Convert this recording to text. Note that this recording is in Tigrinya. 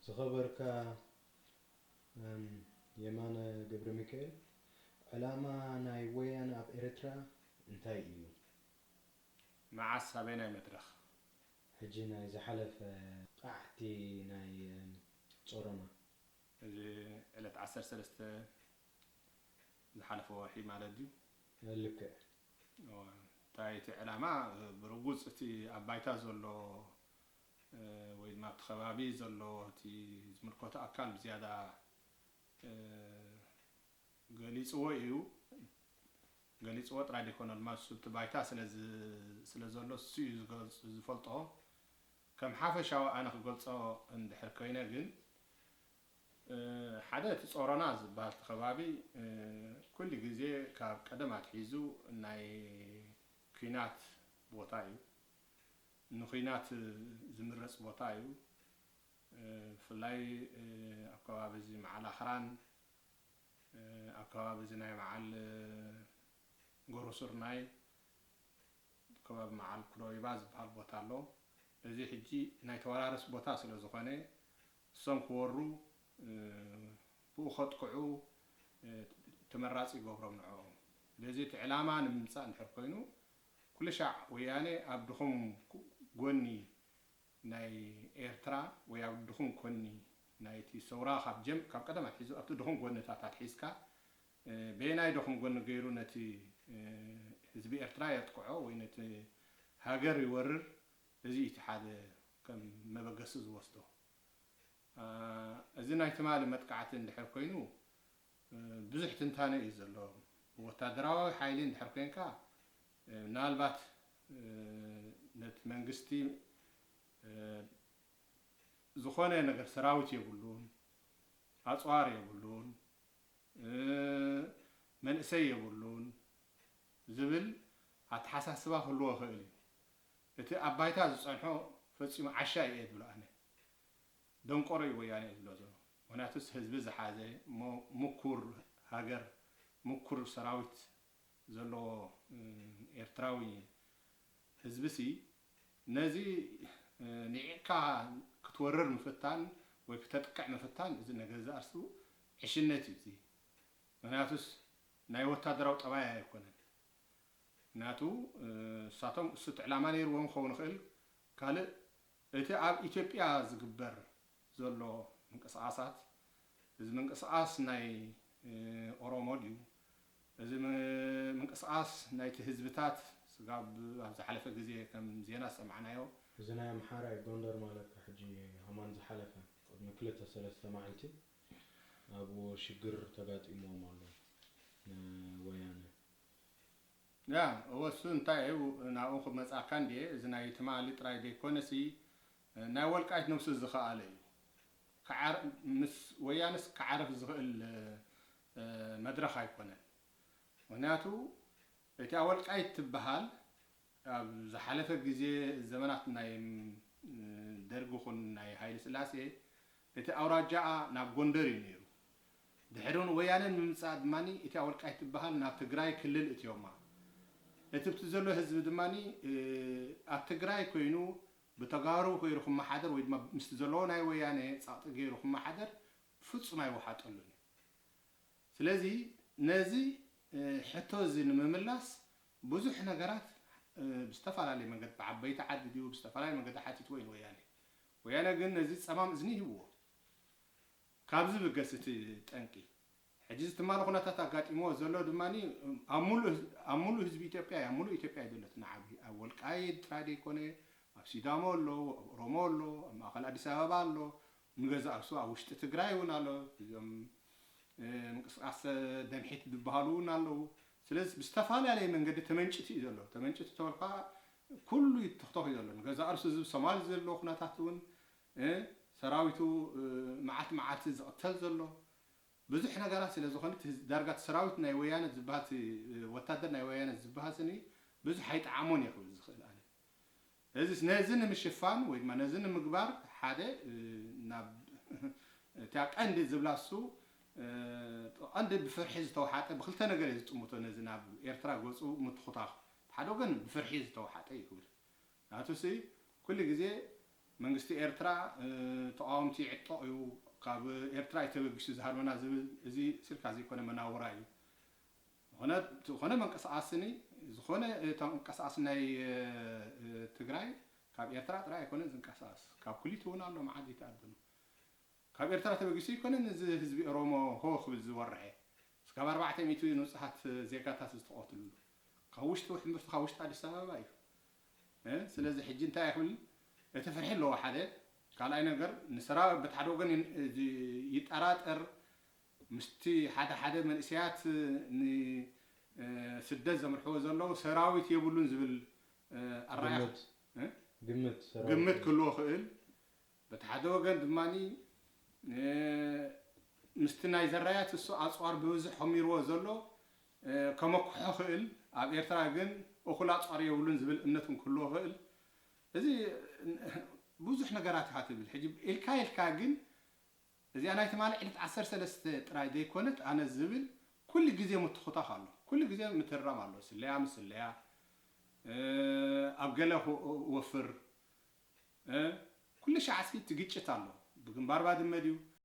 ዝኸበርካ፣ እም፣ የማነ ገብረሚካኤል፣ ዕላማ ናይ ወያነ ኣብ ኤርትራ እንታይ እዩ? መዓስ ኣበየናይ መድረኽ? ሕጂ ናይ ዝሓለፈ ቃዕቲ ናይ፣ እም፣ ጾሮና። እዚ ዕለት ዓሰርተ ሰለስተ ዝሓለፈ ወርሒ ማለት ድዩ? ልክዕ። እወ። እንታይ እቲ ዕላማ? ብርጉጽ እቲ ኣብ ባይታ ዘሎ፣ እ፣ ወይ ድማ ኣብቲ ከባቢ ዘሎ እቲ ዝምልከቶ ኣካል ብዝያዳ፣ እ፣ ገሊጽዎ እዩ። ገሊጽዎ ጥራይ ዘይኮነ ድማ እሱ እቲ ባይታ ስለ ዝ-፣ ስለ ዘሎ እሱ እዩ ዝገልጽ-፣ ዝፈልጦ። ከም ሓፈሻዊ ኣነ ክገልጾ እንድሕር ኮይነ ግን፣ እ፣ ሓደ እቲ ጾሮና ዝበሃል እቲ ከባቢ፣ እ፣ ኩሉ ግዜ ካብ ቀደም ኣትሒዙ ናይ ኲናት ቦታ እዩ። ንኲናት ዝምረጽ ቦታ እዩ። እ፣ ብፍላይ፣ እ፣ ኣብ ከባቢ እዚ መዓል ኣኽራን፣ እ፣ ኣብ ከባቢ እዚ ናይ መዓል፣ እ፣ ጎሮሱርናይ፣ ከባቢ መዓል ኩሎይባ ዝበሃል ቦታ ኣሎ። እዚ ሕጂ ናይ ተወራረስ ቦታ ስለ ዝኾነ፣ እሶም ክወሩ፣ እ፣ ብኡ ከጥቅዑ፣ እ፣ ተመራጺ ይገብሮም ንዕኦም። ስለዚ እቲ ዕላማ ንምምጻእ እንድሕር ኮይኑ፣ ኩሉ ሻዕ ወያነ ኣብ ድኹም ጎኒ ናይ ኤርትራ ወይ ኣብ ድኹም ጎኒ ናይቲ ሰውራ ካብ ጀም-፣ ካብ ቀደም ኣትሒዙ ኣብቲ ድኹም ጎንታት ኣትሒዝካ፣ እ፣ በየናይ ድኹም ጎኒ ገይሩ ነቲ፣ እ፣ ህዝቢ ኤርትራ የጥቅዖ ወይ ነቲ ሃገር ይወርር፣ እዚ እቲ ሓደ ከም መበገሲ ዝወስዶ። እ፣ እዚ ናይ ትማሊ መጥቃዕቲ እንድሕር ኮይኑ፣ እ፣ ብዙሕ ትንታነ እዩ ዘሎ። ወታደራዊ ሓይሊ እንድሕር ኮይንካ፣ እ፣ ምናልባት፣ እ፣ ነቲ መንግስቲ፣ እ፣ ዝኾነ ነገር ሰራዊት የብሉን፣ ኣጽዋር የብሉን፣ እ፣ መንእሰይ የብሉን ዝብል ኣተሓሳስባ ክህልዎ ይኽእል እዩ። እቲ ኣብ ባይታ ዝጸንሖ ፈጺሙ ዓሻ እየ ዝብሎ ኣነ። ደንቆሮ እዩ ወያነ እዩ ዝብሎ ዘሎ። ምኽንያቱስ ህዝቢ ዝሓዘ፣ ሞ-፣ ምኩር ሃገር፣ ምኩር ሰራዊት ዘለዎ፣ እ፣ ኤርትራዊ ህዝቢሲ ነዚ፣ እ፣ ንዒቕካ ክትወርር ምፍታን ወይ ክተጥቅዕ ምፍታን፣ እዚ ንገዛእ ርእሱ ዕሽነት እዩ እዚ። ምኽንያቱስ ናይ ወታደራዊ ጠባይ ኣይኮነን። ምኽንያቱ፣ እ፣ እሳቶም እሱ እቲ ዕላማ ነይርዎም ክኸውን ይኽእል። ካልእ፣ እቲ ኣብ ኢትዮጵያ ዝግበር ዘሎ ምንቅስቓሳት፣ እዚ ምንቅስቓስ ናይ፣ እ፣ ኦሮሞ ድዩ? እዚ ም-፣ ምንቅስቓስ ናይቲ ህዝብታት ስጋብ ኣብ ዝሓለፈ ግዜ ከም ዜና ዝሰማዕናዮ። እዚ ናይ ኣምሓራ እዩ፣ ጎንደር ማለት እዩ። ሕጂ ኣማን ዝሓለፈ ቅድሚ ክልተ ሰለስተ መዓልቲ ኣብኡ ሽግር ተጋጢምዎም ኣሎ ንወያነ። ያ፣ እወ፣ እሱ እንታይ እዩ፣ ናብኡ ክመጻካ እንድየ። እዚ ናይ ትማሊ ጥራይ ዘይኮነሲ፣ ናይ ወልቃይት ነብሱ ዝኸኣለ እዩ። ክዓር-፣ ምስ ወያነስ ክዓርፍ ዝኽእል፣ እ፣ መድረኽ ኣይኮነን። ምኽንያቱ፣ እቲ ኣብ ወልቃይት ትበሃል፣ ኣብ ዝሓለፈ ግዜ ዘመናት ናይ፣ ም፣ ደርጊ ኹን ናይ ሃይለ ስላሴ፣ እቲ ኣውራጃኣ ናብ ጎንደር እዩ ነይሩ። ድሕሪ እውን ወያነ ንምምጻእ ድማ እቲ ኣብ ወልቃይት ትበሃል ናብ ትግራይ ክልል እትዮማ። እቲ ብቲ ዘሎ ህዝቢ ድማ፣ እ፣ ኣብ ትግራይ ኮይኑ ብተጋሩ ገይሩ ክመሓደር ወይ ድማ ምስቲ ዘለዎ ናይ ወያነ ጸቕጢ ገይሩ ክመሓደር ፍጹም ኣይወሓጠሉን እዩ። ስለዚ ነዚ፣ እ፣ ሕቶ እዚ ንምምላስ ብዙሕ ነገራት፣ እ፣ ብዝተፈላለየ መንገዲ፣ ብዓበይቲ ዓዲ ድዩ ብዝተፈላለየ መንገዲ ሓቲትዎ እዩ ንወያነ። ወያነ ግን ነዚ ጸማም እዝኒ ሂብዎ። ካብዚ ብገስ እቲ ጠንቂ። ሕጂ እዚ ትማሊ ኩነታት ኣጋጢምዎ ዘሎ ድማ ኣብ ሙሉእ ህዝ-፣ ኣብ ሙሉእ ህዝቢ ኢትዮጵያ እያ፣ ኣብ ሙሉእ ኢትዮጵያ እዩ ዘሎ እቲ ናዕቢ። ኣብ ወልቃይት ጥራይ ዘይኮነ፣ ኣብ ሲዳሞ ኣሎ፣ ኣብ ኦሮሞ ኣሎ፣ ኣብ ማእኸል ኣዲስ ኣበባ ኣሎ፣ ንገዛእ ርእሱ ኣብ ውሽጢ ትግራይ እውን ኣሎ። እዞም፣ እ፣ ምንቅስቃስ ደምሒት ዝበሃሉ እውን ኣለዉ። ስለዚ ብዝተፈላለየ መንገዲ ተመንጭቲ እዩ ዘሎ። ተመንጭቲ ተበልካ ኩሉ ይተኽተኽ እዩ ዘሎ። ንገዛእ ርእሱ እዚ ሶማል ዘሎ ኩነታት እውን፣ እ፣ ሰራዊቱ፣ እ፣ መዓልቲ መዓልቲ ዝቕተል ዘሎ ብዙሕ ነገራት ስለ ዝኾነ፣ እቲ ዳርጋ እቲ ሰራዊት ናይ ወያነ ዝበሃል፣ እቲ ወታደር ናይ ወያነ ዝበሃል ስኒ ብዙሕ ኣይጠዓሞን እየ ክብል ዝኽእል ኣነ። እዚ ነዚ ንምሽፋን ወይ ድማ ነዚ ንምግባር ሓደ፣ እ፣ ናብ እታ ቀንዲ ዝብላ እሱ፣ እ፣ ቀንዲ ብፍርሒ ዝተውሓጠ ብክልተ ነገር እየ ዝጥምቶ ነዚ ናብ ኤርትራ ገጹ ምትኹታኽ። ሓደ ወገን ብፍርሒ ዝተውሓጠ እዩ ክብል። ናቱ ሲ ኩሉ ግዜ መንግስቲ ኤርትራ ተቃወምቲ ይዕጦቕ እዩ፣ ካብ ኤርትራ እዩ ተበጊሱ ዝሃርመና ዝብል፣ እዚ ስልካ ዘይኮነ መናውራ እዩ። ዝኾነ ዝኾነ መንቀሳቐስኒ ዝኾነ ተንቀሳቐሲ ናይ ትግራይ ካብ ኤርትራ ጥራይ ኣይኮነን ዝንቀሳቐስ፣ ካብ ክሊት እውን ኣሎ መዓት ይተኣደኑ። ካብ ኤርትራ ተበጊሱ ኣይኮነን እዚ ህዝቢ ኦሮሞ ሆ ክብል ዝወርዐ። እስካብ ኣርባዕተ ሚእቲ ንጹሃት ዜጋታት ዝተቐትልሉ ካብ ውሽጢ ሕምብርቲ ካብ ውሽጢ ኣዲስ ኣበባ እዩ። ስለዚ ሕጂ እንታይ ይኽብል፣ እቲ ፍርሒ ኣለዎ ሓደ። ካልኣይ ነገር ንሰራዊት በቲ ሓደ ወገን ይጠራጠር፣ ምስቲ ሓደ ሓደ መንእሰያት ንስደት ዘምርሕዎ ዘለዉ ሰራዊት የብሉን ዝብል ኣራያ ግምት ሰራዊት ግምት ክህልዎ ክእል። በቲ ሓደ ወገን ድማ ምስቲ ናይ ዘራያት እሱ ኣፅዋር ብብዝሕ ከሚርዎ ዘሎ ከመክሖ ክእል፣ ኣብ ኤርትራ ግን እኹል ኣፅዋር የብሉን ዝብል እምነት እውን ክህልዎ ክእል። እዚ ብዙሕ ነገራት ኢኻ ትብል። ሕጂ ኢልካ ኢልካ ግን እዚኣ ናይ ትማሊ ዕለት ዓሰርተ ሰለስተ ጥራይ ዘይኮነት ኣነ ዝብል ኩሉ ግዜ ምትኹታኽ ኣሎ፣ ኩሉ ግዜ ምትራም ኣሎ። ስለያ ምስ ስለያ ኣብ ገለ ክወፍር ኩሉ ሻዕ እስኪ እቲ ግጭት ኣሎ። ብግንባር ባድመ ድዩ